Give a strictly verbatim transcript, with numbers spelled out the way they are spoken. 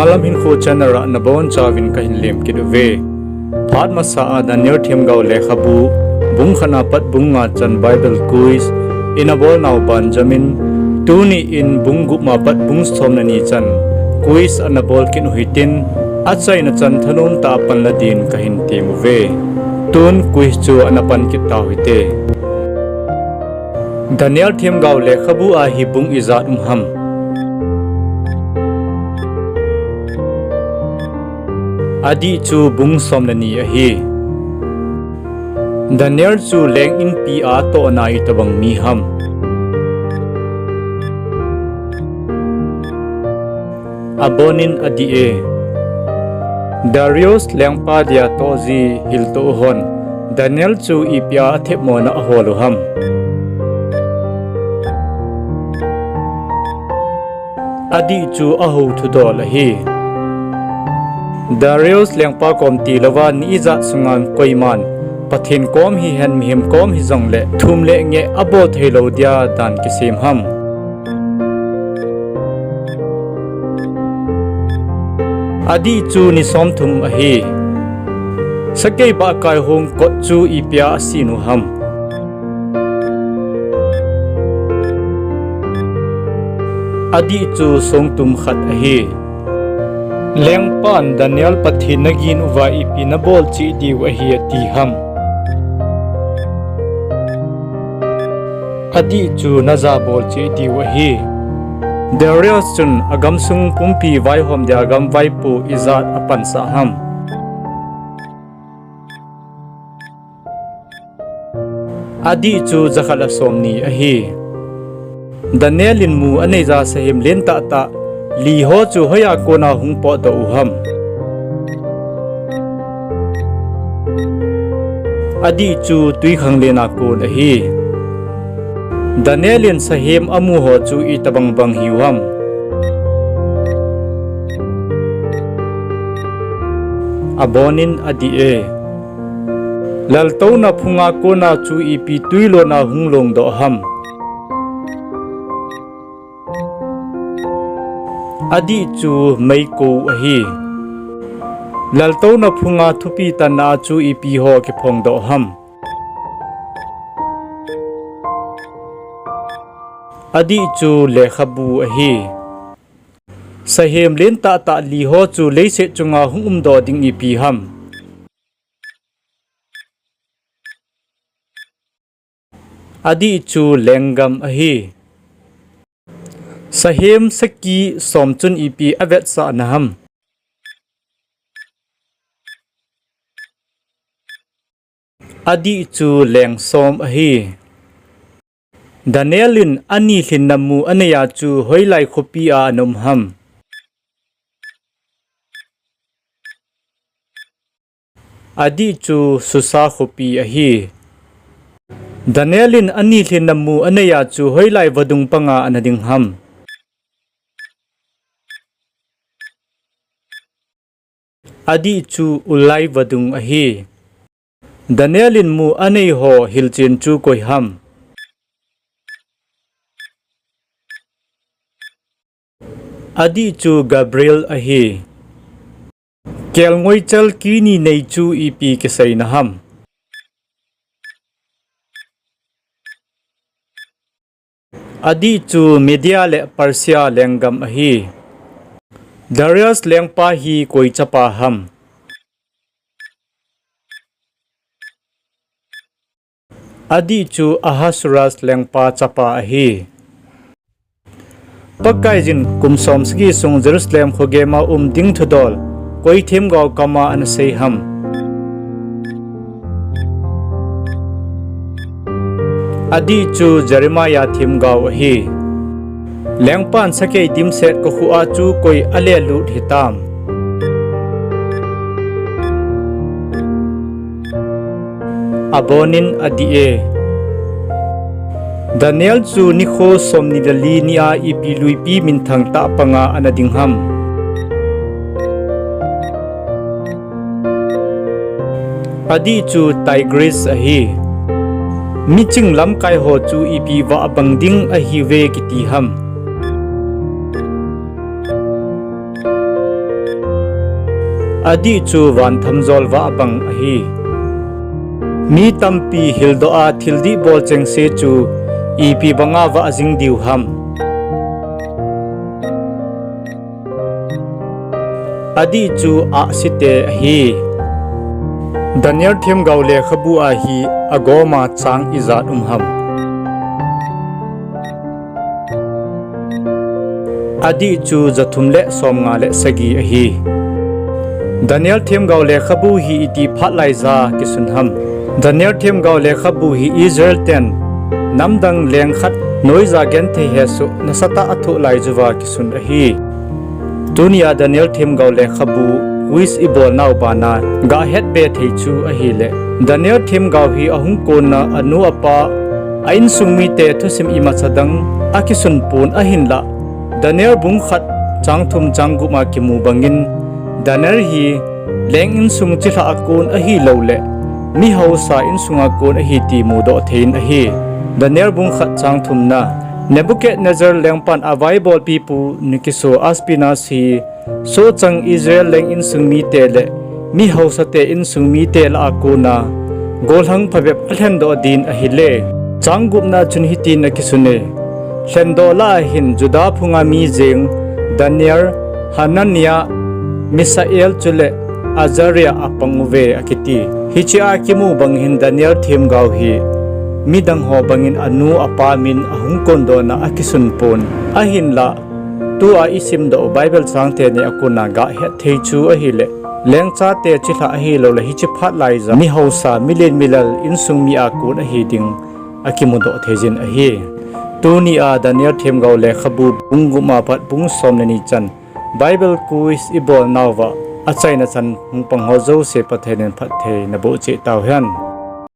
Malam Hinkho channel a nabonchauvin kahin lemkit uve. Phat masa a Daniel themgao lekhabu, bung khat apat bung nga chan Bible quiz ina bolnau banjamin, tuni in bung gup apat bung som le ni chan quiz ana bolkit u hitin, achaina chan thanom tah a panla din kahin tem uve. Tun quiz chu ana pankit tau hite. Daniel themgao lekhabu a hi bung ijat um ham? Adih chu bung som le ni ahi. Daniel chu leng inpi a tohna itobang mi ham? Abonin adih e. Darius lengpa dia tohji hilto uhon, Daniel chu ipia athemmona ahol u ham? Adih chu ahou thudol ahi. Darius lengpa kom tilouva ni ijat sunga koiman Pathen kom hihen mihem kom hijongle thum le ngeh abol theilou dia dan kisem ham? Adih chu ni somthum ahi. Sakei bahkai hung kot chu ipia asin u ham? Adih chu songtum khat ahi. Lengpan Daniel, Pathen nagin uva ipi nabol cheh diu ahi ati ham? Adih chu najabol cheh diu ahi. Darius chun agamsung pumpi vaihom dia gamvaipo ijat apansah ham? Adih chu jakhat le somni ahi. Daniel in mu aneija sahem lentah tah li ho chu hoiya kona hung potdoh u ham? Adih chu twikhanglen a kon ahi. Daniel in sahem amu ho chu itobang bang hiu ham? Abonin adih e. Laltouna phunga kona chu ipi twilona hung longdoh ham? Adih chu meiko ahi. Laltouna phunga thupi tanna a chu ipi ho kiphongdoh ham? Adih chu lekhabu ahi. Sahem lentah tah li ho chu leiset chunga hung umdoh ding ipi ham? Adih chu lenggam ahi. Sahem saki som chun ipi avetsahna ham? Adih chu leng som ahi. Daniel in ani lhinna mu aneiya chu hoilai khopi a ana um ham? Adih chu Susa khopi ahi. Daniel in ani lhinna mu aneiya chu hoilai vadung panga ana ding ham? Adih chu Ulai vadung ahi. Daniel in mu anei ho hilchen chu koi ham? Adih chu Gabriel ahi. Kelngoichal kini nei chu ipi kiseina ham? Adih chu Media le Persia lenggam ahi. Darius lengpa hi koi chapa ham? Adih chu Ahasuerus lengpa chapa ahi. Pakaiyin kum som sagi sung Jerusalem khogema um ding thudol koi themgao kama ana sei ham? Adih chu Jeremiah themgao ahi. Lengpan sakei dimset kokhuh a chu koi alelut hitam? Abonin adih e. Daniel chu nikho somni le li nia ipi luipi minthang tah panga ana ding ham? Adih chu Tigris ahi. Miching lamkai ho chu ipi vah bang ding ahiuve kiti ham? Adih chu van thamjol vah bang ahi. Mi tampi hildoh a thildih bol chengse chu ipi banga vah jing diu ham? Adih chu ahsi te ahi. Daniel themgao lekhabu a hi agoma chang ijat um ham? Adih chu jathum le somnga le sagi ahi. Daniel themgao lekhabu hi itih phat laija kisun ham? Daniel themgao lekhabu hi Israel ten namdang leng khat noija genthei hesoh nasatah a thoh laiyuva kisun ahi. Tunia Daniel themgao lekhabu quiz ibolnau bana gah hetbe thei chu ahile, Daniel themgao hi ahung konna anu apa, a insung mite thusim imacha dang akisun pon ahinlah, Daniel bung khat chang thum chang gup a kimu bangin, Daniel hi leng insung chilhah a kon ahilouleh, mi hausa insunga kon ahi ti mudoh thei in ahi. Daniel bung khat chang thumna, Nebuchadnezzar lengpan avaibolpipu nikiso Aspinas hi sohchang Israel leng insung mite le mi hausate insung mite lah a kona gollhang phabep alhendoh din ahile, chang gupna chun hitin akisune, lhendoh lah a hin Juda phunga mi jeng Daniel, Hanania, Misael chule Azaria apang uve akiti. Hichea kimu bang hin Daniel themgao hi midang ho bangin anu apa min ahung kondohna akisun pon. Ahinlah, tua isimdoh Bible chang teni a kona gah het thei chu ahile, lengchate chilhah ahilouleh hiche phat laija mi hausa, milen milal insung mi a kon ahi ding akimudoh theijin ahi. Tunia Daniel themgao lekhabu bung gup a pat bung som le ni chan Bible quiz ibolnauva achaina chan hung pang ho jouse Pathen in phatthei naboh cheh tauhen.